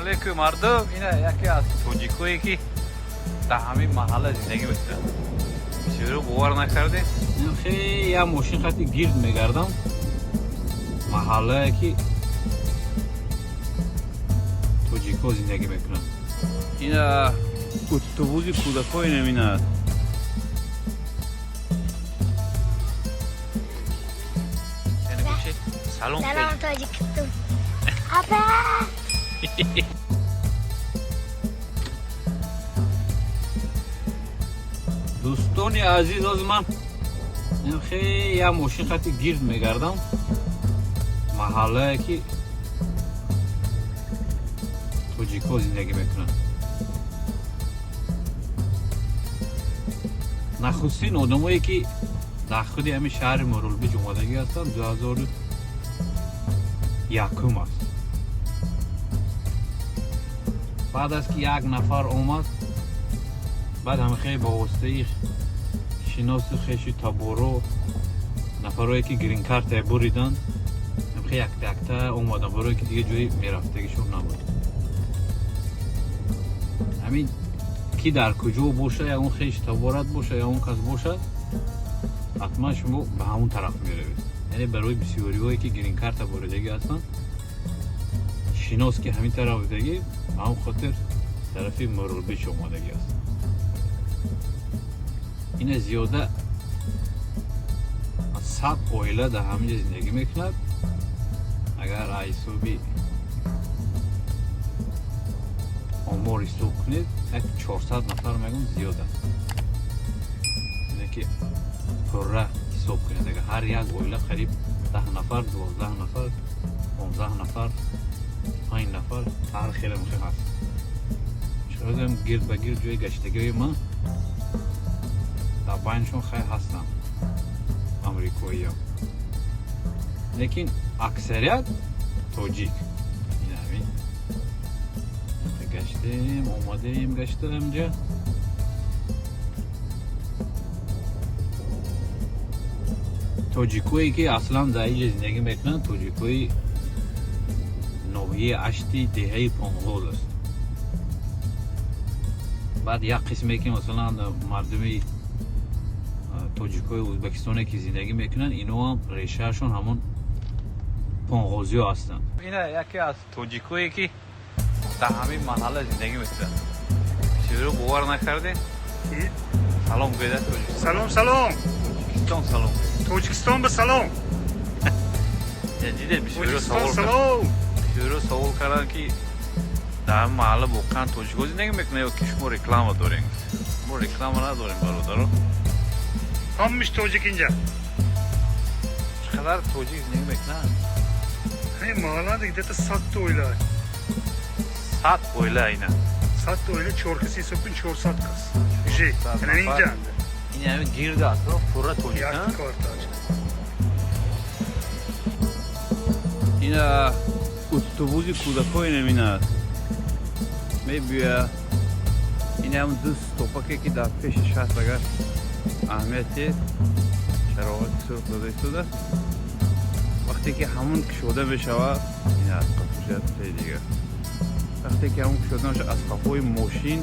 Алейкум, мардум. Ина яке аз тоҷикое, ки дар ҳамин маҳалла зиндагӣ мекунад. Бисёро бовар накардем. Хеле як мошин хати гирд мегардам. Маҳаллае, ки тоҷикҳо зиндагӣ мекунанд. Ина автобуси кӯдакҳо инаминад. Салом. Салом, Тоҷикистон. Апа! Дӯстони азиз, ҳозир ман хеле як мошин хати гирд мегардам. Маҳаллае, ки тоҷикҳо зиндагӣ мекунанд. Нахустин одамое, ки дар худи ҳамин шаҳри Мирл-Бич омадагӣ ҳастанд, 2001 аст. Баъд аз ки як нафар омад, баъд ҳама хеле ба воситаи шиносу хешу таборо, нафарое, ки грин-картае буриданд, хеле якта якта омаданд, барое ки дига ҷои мерафтагишон набуд. Ҳамин ки дар куҷо боша, ягон хеш таборат боша, ягон кас бошад, ҳатман шумо ба ҳамон тараф меравед. Яъне барои бисёриҳое, ки грин-карта буридагӣ ҳастанд, шинос ки ҳамин тараф будагӣ, ба ҳамон хотир тарафи Мирл-Бич омадагӣ аст. Ина зиёда аз 100 оила дар ҳамин ҷо зиндагӣ мекунад. Агар аз ҳисоби омор ҳисоб кунед, як 400 нафар мегӯм зиёд аст. Яъне ки пурра ҳисоб кунед, агар ҳар як оила қариб 10 нафар, 12 нафар, 15 нафар, панҷ нафар, ҳар хеле мехел ҳаст. Чиқадам гирд ба гирд ҷои гаштагиҳои ман, дар байнашон хай ҳастанд амрикоиям, лекин аксарият тоҷик. Ин ҳамин гаштем, омадем, гашта инҷа. Тоҷикое, ки аслан дар инҷа зиндагӣ мекунанд, тоҷикои ноҳияи Ашти, деҳаи Понғоз аст. Баъд як қисме, ки масалан мардуми тоҷикои Ӯзбекистоне, ки зиндагӣ мекунанд, иноам решаашон ҳамон понғозиҳо ҳастанд. Ина яке аз тоҷикое, ки дар ҳамин маҳалла зиндагӣ мекунад. Бисёро бовар накардем. Салом гӯяд Тоҷикистон. Салом, салом. Тоҷикистон салом. Тоҷикистон ба салом. Дидед, бисёро Тоҷикистон савол салом. Бисёро савол карданд, ки дар ҳамин маҳалла воқеан тоҷикҳо зиндагӣ мекунанд ё ки шумо реклама дорем. Мо реклама надорем, бародаро. Ҳамаш тоҷик инҷа. Чӣ қадар тоҷик зиндагӣ мекунанд? Ҳамин маҳаллада где-то 100 оила. 100 оила ина. 100 оила, чор каси ҳисоб кун, 400 кас. Уже. 400 Яъне нафар. инҷа. Ин ҳамин гирди атроф пурра тоҷик. Як квартал. Ина автобуси кӯдакҳо инаминад мебиёя. Ин ҳам ду стопаке, ки дар пеши шаҳр, агар аҳамияте чароғати сурх дода истодааст, вақте ки ҳамон кушода мешавад, ин аз қафошият дигар, вақте ки ҳамон кушода мешавад, аз қафои мошин,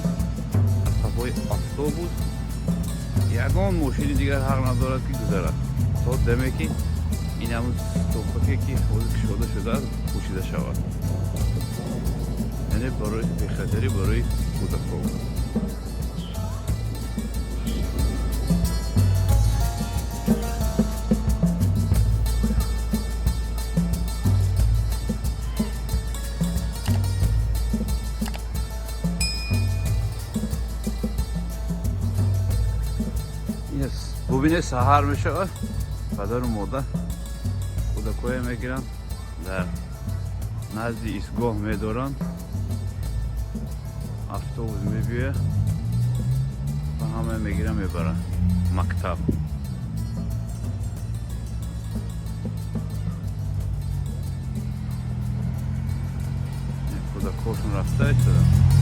аз қафои автобус ягон мошини дигар ҳақ надорад, ки гузарад, то даме ки ин ҳамон стопаке, ки ҳозир кушода шудааст, пӯшида шавад. Яъне барои бехатарӣ барои кӯдакҳо. Бубинед, саҳар мешавад, падару модар кӯдакҳое мегиранд, дар назди истгоҳ медоранд, автобус мебиёяд ва ҳама мегиранд, мебаранд мактаб. Кӯдакҳошон рафта истоданд.